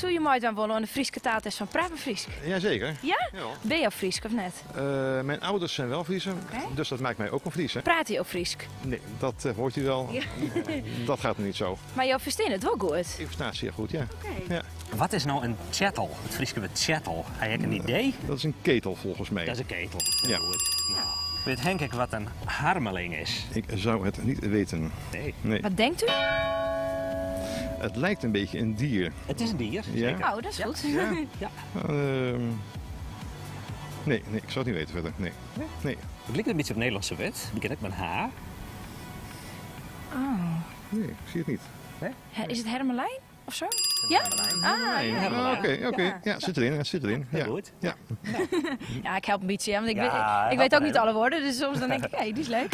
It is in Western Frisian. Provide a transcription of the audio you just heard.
Soe je meidwaan wolle oan de Fryske taaltest fan Praat mar Frysk? Jazeker. Ja? Ja. Binne jo Frysk of net? Eh, mijn ouders zijn wel Friezen, Oké. dus dat maakt mij ook een Fries. Hè? Prate jo Frysk? Nee, dat eh, hoort u wel. Dat gaat me niet zo. Mar jo fersteane it wol goed? Ik versta het zeer goed, ja. Oké. ja. Wat is no in tsjettel? It Fryske wurd tsjettel. Ha je ek in idee? Dat is een ketel volgens mij. Dat is in ketel. Ja. Goed. Wit Henk ek wat in harmeling is? Ik zou het niet weten. Nee. Nee. Wat denkt u? Het lijkt een beetje een dier. It is in dier, Ja. seker. Oh, dat is goed. Ja. Ja. Nee, nee, ik zou het niet weten verder. Nee. Nee. It liket in bytsje op Nederlânske wurd. Begjint ek mei in H. Oh. Nee, ik zie het niet. Is it Hermelijn of zo? Ja? Ah, ja. Ah, Oké, oké. Ja, zit erin. Het zit erin. Ja. Goed. Ja. Ja, ik help in bytsje, want ik Ja, weet, ik help weet ook maar niet alle woorden, dus soms dan denk ik, hé, die is leuk.